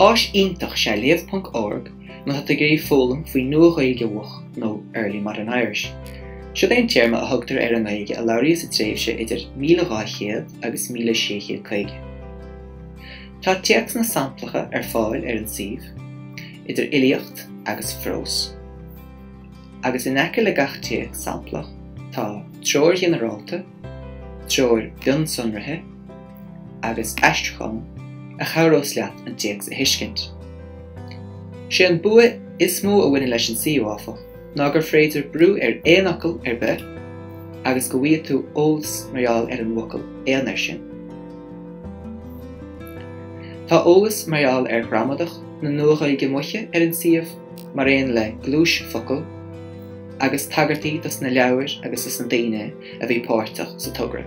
Áis iontach is ea Léamh ponc org má tá tú ag iarraidh foghlaim faoi Nua-Ghaeilge Mhoch nó Early Modern Irish. Siod é an téarma a thugtar ar an nGaeilge a labhraíodh sa tréimhse idir 1200 agus 1650. Tá téacsanna samplacha ar fáil ar an suíomh, idir fhilíocht agus phrós. Agus in aice le gach téacs samplach tá treoir ghinearálta, treoir mhionsonraithe, agus aistriúchán a chabhrós leat an téacs a thuiscint. Sé an bua is mó a bhaineann leis an suíomh, áfach, ná gur féidir brú ar aon fhocal ar bith agus go bhfaighidh tú eolas mar gheall ar an bhfocal aonair sin. Tá eolas mar gheall ar ghramadach na Nua-Ghaeilge Moiche ar an suíomh, mar aon le gluais focal agus tagairtí dos na leabhair agus dos na daoine a bhí páirteach sa togra.